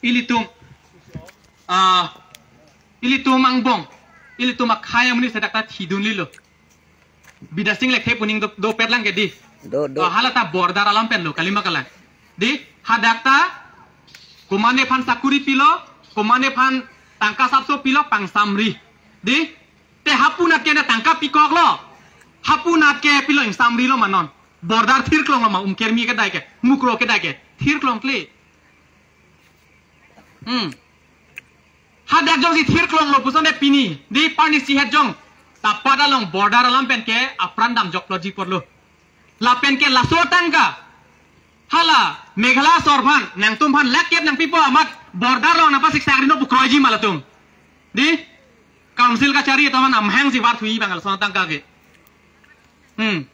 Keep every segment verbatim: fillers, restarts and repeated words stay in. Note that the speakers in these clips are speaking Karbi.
Ilitum, ah, ilitum angbong, ilitum akhei amonit sedak ta thidun lilo. Bidya Sing Lekthe pu ning do, dopet lang ke di. Do, do. Ah, hala ta border alam pen lo, kalima kalang. Di, hadak ta, komatne aphan sakuri pilo, komatne aphan tangka asapso pilo, pangsamri. Di, te hapunat ke na tangka pikoklo. Hapunat ke pilo ingsamrilo ma non. Border thirklonglo ma, Umkermi kedai ke, Mukroh kedai ke, thirklongkle. Hmm. Hadak jongsi thirklonglo puson de pini, di parni si het jong, tapat along border alam pen ke apran damjoklo ji porlo. Lapen ke laso tangka, hala Meghalaya asor aphan, nangtum aphan lakh kep nangpipo amat border along nangpasiksak ri non pu kroiji ma latum. Di, council kachari atum aphan amahang si varthuji abang laso tangka ke. Hmm.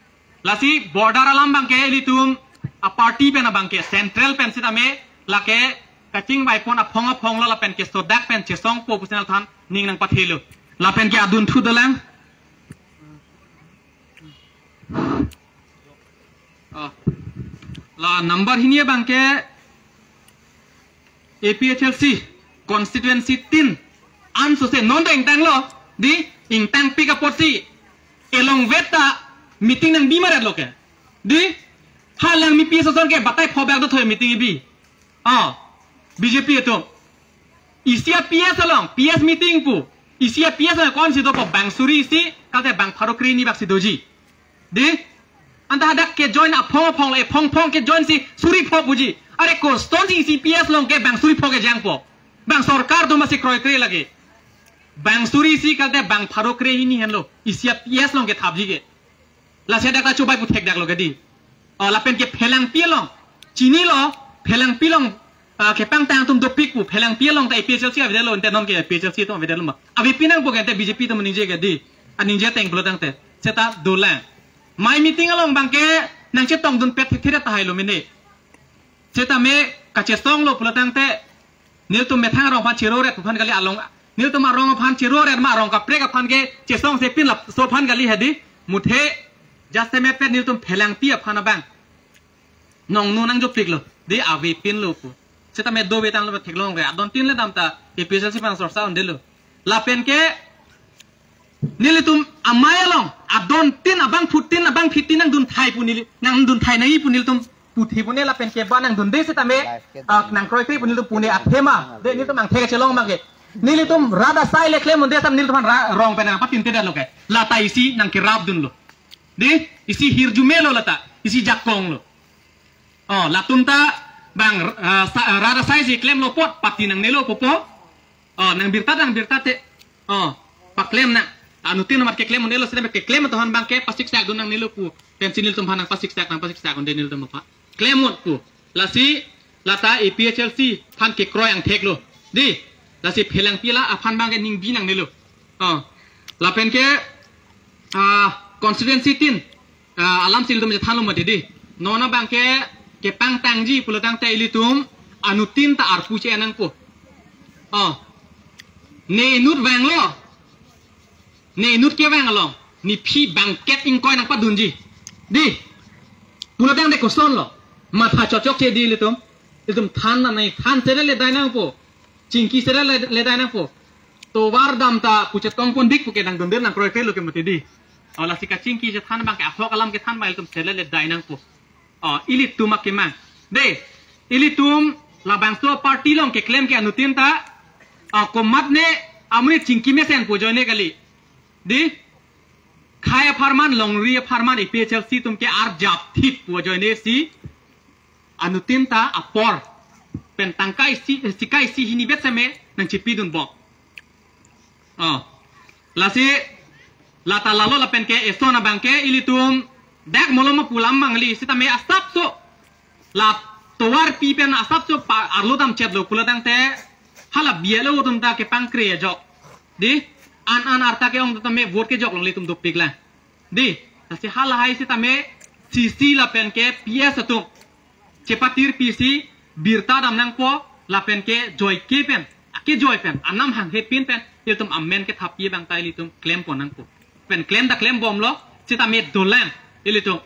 Lasi border alam abang ke ilitum a party pen abang ke, central pen sitame lake kachingvai pon aphong aphong lo, lapen ke sodak pen chesongpo pusi nangthan ning nangpathelo. Lapen ke adunthu dolang. Oh. La number hini abang ke A P H L C constituency tin ansose non ta ingtanglo, di, ingtangpik apotsi elongvet ta meeting nangbi maret lo ke. Di, ha Langmepi asonson ke batai phobak do thoi meeting ibi. Oh, B J P atum. Isi a P S along, P S meeting pu. Isi a P S along ko-ansi dopo, bang suri isi, kalte bang pharo kre-hini bak si doji. Di, anta hadak ke join aphong aphong le, phong phong ke join si suri pho puji. Are kosonsi isi P S along ke bang suri pho kejangpo? Bang sorkar atum si kroikre lagi. Bang suri isi kalte bang pharo kre-hini henlo. Isi a P S along kethapji ke. Lasi hadak ta chobai pu thekdaklo ke di. Oh, lapen ke Phelangpi along. Chinilo, Phelangpi along, ah, kepangtang atum dopik pu, Phelangpi along ta A P H L C avedetlo, ante non ke A P H L C atum avedetlo ma. Avi pinang pu ke ante B J P atum ningje ke di. Aningje ateng pulo tangte. Seta dolang. Mai meeting along abang ke nangchetongdun pet thithiret tahai lo mene. Seta me kachesonglo pulo tangte. Nelitum methang arong aphan chero ret aphan kali along. Nelitum arong aphan chero ret ma, arong kaprek aphan ke chesongse pin laso aphan kali hadi. Muthe jasemet pet nelitum Phelangpi aphan abang nongnu nangjopiklo. Di, avi pinlo pu. Seta me dove tanglo theklong re. Adon tin le dam ta A P H L C aphan sorsa undelo. Lapen ke nelitum amei along, adon tin abang phut tin abang phit tin nangdun thai pu neli, nangdun thai nai pu nelitum puthe pune lapen ke ba nangdunde sitame, ah, nangkroikre pu nelitum pune athema. De nelitum angthek chelong abang ke. Nelitum rat asai le klem unde sam nelitum aphan ra-, rong pen nangpatin te lo ke. Lata isi nangkerapdunlo. De, isi hirjume lo lata, isi jakong lo. Oh, latum ta bang, ah, sa-, rat asai si klemlo apot, pati nangnelo pupo. Oh, nangbirta, nangbirta te. Oh, paklem nang. Anuttin amat keklem unelo, sitame keklem atum aphan abang ke pasiksakdun nangnelo pu. Pensi nelitum aphan nangpasiksak, nangpasiksak unde nelitum aphan. Klem mut pu. Lasi, lata A P H L C aphan kekroi angthek lo. Di, lasi Phelangpi la aphan abang ke ningbi nangnelo. Oh, lapen ke, ah, constituency tin. Ah, alam si ilitum chethanlo mati di. Non abang ke kepangtangji pulo tangte ilitum anuttin ta arpu che nangpo. Oh. Ne inut vanglo. Ne inut kevang along. Ne aphi bangkep ingkoi nangpadunji. Di. Pulo tangte kosonlo. Matha chokchok che di ilitum. Ilitum than nangne, than sere le dai nangpo. Chingki sere le, le dai nangpo. Tovar dam ta pu chetong pondik pu ke nangdunde nangkroikre lo ke mati di. Oh, lasi kachingki chethan abang ke ahok alam kethan abang ilitum sere le dai nangpo. Oh, ilitum akemang. De, ilitum labangso party along keklem ke anuttin ta, oh, komatne amonit chingki mesen pu ajoine kali. Di, khei apharman, longri apharman, A P H L C atum ke arjap thip pu ajoine si anuttin ta apor pen tangka isi, sika isi hini bet seme nangchipidunbom. Oh. Lasi lata lalo lapen ke eson abang ke ilitum dak molom apulam mangli sitame asapso la tovarpi pen asapso pa arlo damchetlo pulo tangte hala B L O atum ta kepangkre ajok. Di, an an arta ke-ong tame vote kejok longle ilitum dopik lang. Di, lasi halahai sitame C C lapen ke P S atum chepatirpi si birta dam nangpo lapen ke joike pen, akejoi pen, anam hanghe pin pen, ilitum amen kethappi abang ta ilitum klempon nangpo. Pen klem ta klembomlo, sitame dolang, ilitum.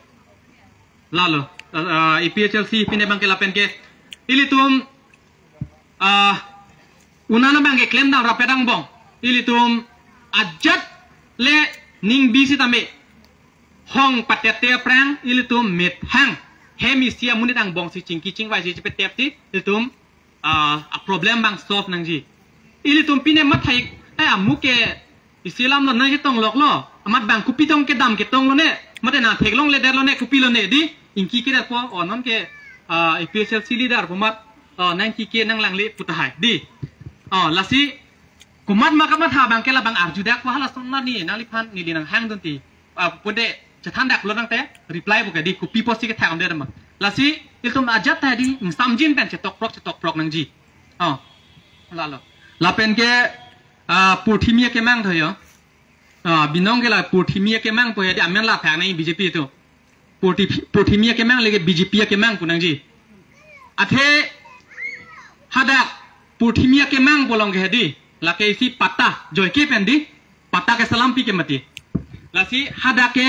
Lalo, ah, ah, A P H L C pine abang ke lapen ke, ilitum Ah, unan abang ke klemdam rapet angbong. Ilitum ajat le ningbi sitame hong patete aphrang ilitum methang hem isi amonit angbong si chingki chingvai si chepetep ti ilitum, ah, a problem abang solve nangji. Ilitum pine mathai, eh, amu ke isi alam lo nangchetong loklo. Amat abang kopi tong kedam ketong lone. Mate nangtheklongledet lone, kopi lone di. Ingki kedet po, oh, non ke, ah, A P H L C leader po mat, oh, nangki ke nanglangle pu tahai di. Oh, lasi komat ma kamatha abang ke labang arjudak po, halason la ni nangliphan neli nanghangdun ti. Ah, pute chethandak lo nangte reply po ke di, kopi pusi kethakdamdet ma. Lasi ilitum ajat ta di ingsamjin pen chetokprok chetokprok nangji. Oh. Lalo. Lapen ke, ah, purthimi akemang tho yo. Ah, binong ke la purthimi akemang po ya di, amen laphak nang B J P atum. Purthi-, purthimi akemang lake B J P akemang pu nangji. Athe hadak purthimi akemang pu along ke di, lake isi patta joike pen di, patta keselampi ke mati. Lasi hadak ke,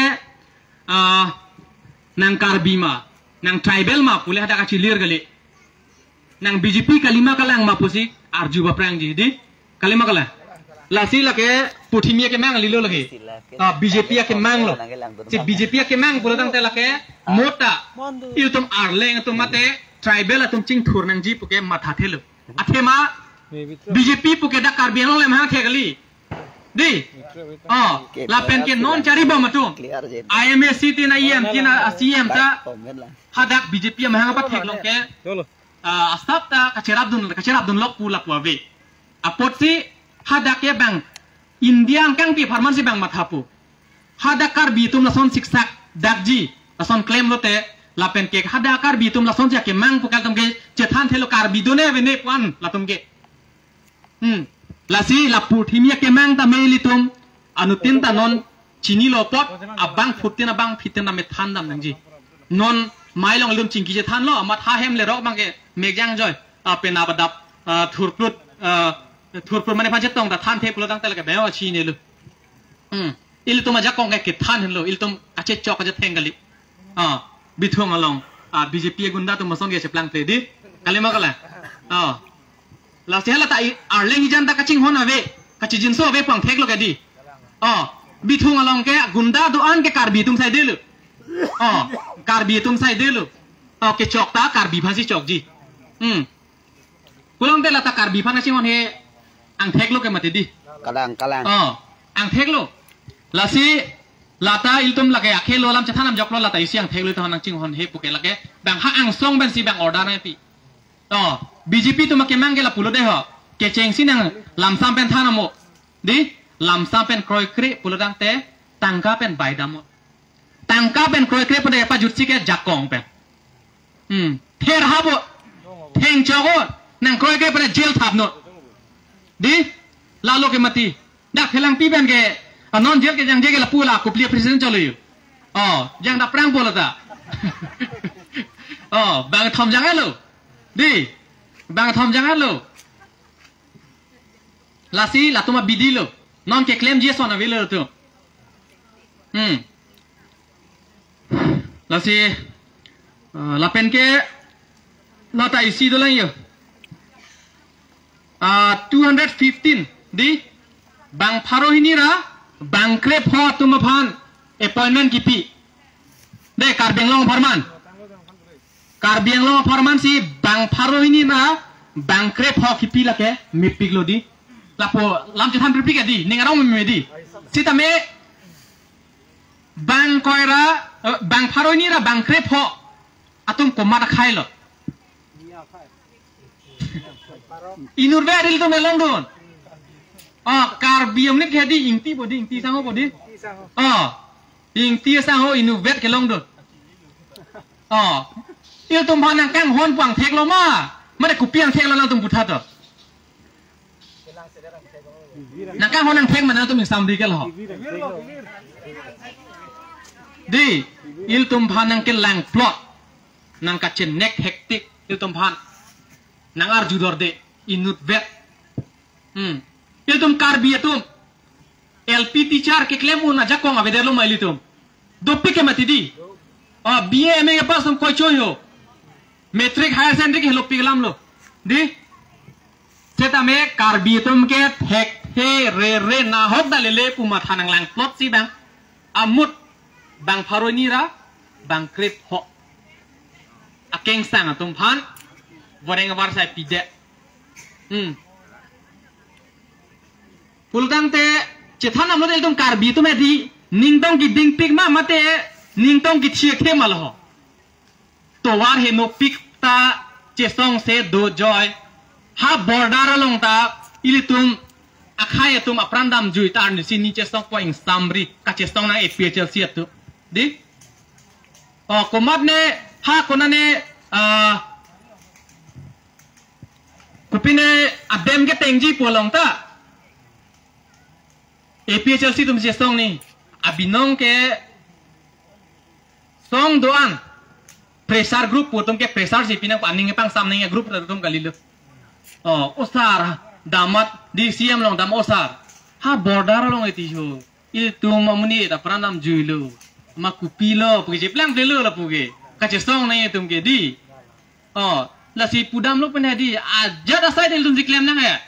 ah, nang Karbi ma, nang tribal ma pule hadak kachilir kali. Nang B J P kali ma kalang ma pusi arju ba aphrangji di. Kali ma kalang. Lasi lake purthimi akemang lilo lake. Ah, B J P akemang lo. Si B J P akemang pulotangte lake mota ilitum Arleng atum mate tribal atum chingthur nangji pu ke mathathelo. Athema B J P pu ke dak Karbi Anglong le mahang thek kali. Di. Oh, lapen ke non charibom atum. I M A C tin, I M tin, C M ta hadak B J P mahang apa theklong ke, ah, asap ta kacherapdun, kacherapdun lok pu lapu ave. Apotsi hadak ke bang India angkang pi apharman si bang mathapo. Hadak Karbi atum lason siksak dakji, lason klem lote, lapen ke hadak Karbi atum lason si akemang pu kaltum ke chethanthelo, Karbi do ne ave ne pu an latum ke. Hmm. Lasi la purthimi akemang tame ilitum anuttin ta non chinilo apot, abang phutin abang phitin tame thandam nangji. Non mai along ilitum chingki chethanlo, amat ha hem le rok abang ke megjang joi. Ah, pena padap, ah, thurprut, ah, thurprut mane phajet tong ta thanthe pulotangte lake beo achinilo. Hmm. Ilitum ajakong ke kethan henlo, ilitum kachechok kachetheng kali. Ah, Bithung along, ah, B J P agunda atum mason ke cheplangple di. Kali ma kalang. Ah. Lasi hala ta i Arleng hijan ta kachinghon ave, kachijinso ave pu angthek lo ke di. Oh, Bithung along ke gunda do-an ke Karbi atum saidelo. Oh, Karbi atum saidelo. Oh, kechok ta Karbi aphan si chokji. Hmm. Pulotangte lata Karbi aphan kachinghon he angthek lo ke mati di. Kalang, kalang. Oh, angthek lo. Lasi lata ilitum lake akhelo alam chethan amjok lo, lata isi angthek lo ilitum nangchinghon he pu ke lake bang ha angsong pen si bang order nangpi. Oh, B J P atum akemang ke lapulo de ho. Kechengsi nang lamsam pen than amo. Di, lamsam pen kroikre pulotangte tangka pen baidam amo. Tangka pen kroikre pada pajutsi ke jakong pen. Hmm. Ther habo. Thengchok o. Nang kroikre pada jail thap non. Di, lalo ke mati. Dak Phelangpi pen ke, ah, non jail kejangje ke lapu la kopili president cholo yo. Oh, jang dapprang po lata. Oh, bangthom janglo. Di, bangthom janglo. Lasi latum abidi lo. Non keklemji ason avelo latum. Hmm. Lasi, ah, lapen ke lata isi dolang yo. Ah, two hundred fifteen di, bang pharo hini ra bang krepho atum aphan appointment kipi. De Karbi Anglong apharman. Karbi Anglong apharman si bang pharo hini ra bang krepho kipi lake mepik lo di. Lapu lam chethan pripik di, ning arong meme di. Sitame bang kroi ra, eh, bang pharo hini ra bang krepho atum komat akhai lo. Inutvet ilitum kelongdun. Oh, Karbi amonit ke di Ingti po di, Ingti sangho po di. Oh, Ingti sangho inutvet kelongdun. Oh, ilitum aphan nangkanghon pu angthek lo ma. Mane kopi angthek lo nangtum putha to. Nangkanghon angthek ma nangtum ingsam di ke lo. Di, ilitum aphan nangkelang plot. Nangkachenek hektik ilitum aphan. Nang arju dorde inutvet. Hmm. Ilitum Karbi atum L P teacher keklem un ajakong avedetlo ma ilitum. Dopik ke mati di. Oh, B A M A pass atum koi choi ho. Matric higher secondary ke helopik alam lo. Di. Tame Karbi atum ke thekthe rere nahok dalele pu matha nanglang plot si bang. Amut bang pharo hini ra bang krep ho. Akengsang atum aphan voreng avarsai pide. Hmm. Pulotangte chethan amlo ilitum Karbi atum edi ningtong kedingpik ma mate ningtong kethirthe ma lo ho. Tovar henopik ta chesong se dojoi. Ha border along ta ilitum akhei atum apran damjui ta arnisi ni chesongpo ingsamri kachesong nang A P H L C atum. Di? O, komatne ha konane, ah, kopine adem ketengji pu along ta A P H L C atum chesong ni abinong ke song do-an pressure group pu atum ke pressure si pinang aning pangsam nang group atum kalilo. O, osar damat di C M along dam osar. Ha border along eti ho. Ilitum amonit apran damjuilo. Ma kopilo puke cheplang plelo lapu ke. Kachesong nang atum ke di. O, lasi pudamlo pen di ajat asai ilitum si klem nang ya.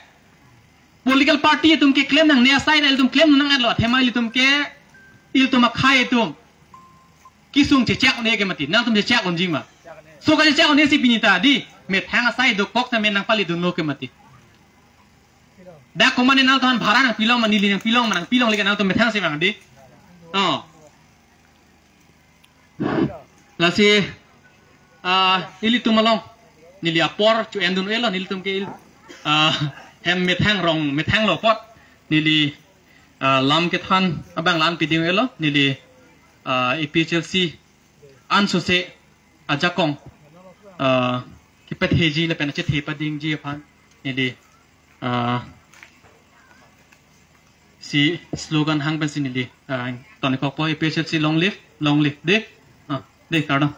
Political party atum ke klem nangne asai ilitum klem nang lo. Athema ilitum ke ilitum akhei atum kesung chechak ne ke mati. Nangtum chechak unji ma. So kachechak ne si pini ta di. Methang asai dokok ta me nangpalidunlo ke mati. Dak komane nangtum bhara nangpilong ma neli nangpilong ma nangpilongle ke nangtum methang si bang di. O. Lasi, ah, ilitum along neli apor cho-endun-elo, nelitum ke il, ah, hem methang rong methanglo apot neli, ah, lam kethan abang la-an piding-elo, neli, ah, A P H L C ansose ajakong, ah, kepatheji lapen achethe padingji aphan neli, ah, si slogan hang pensi neli, ah, tonikokpo, A P H L C long live, long live. De? Ah, de, kardom.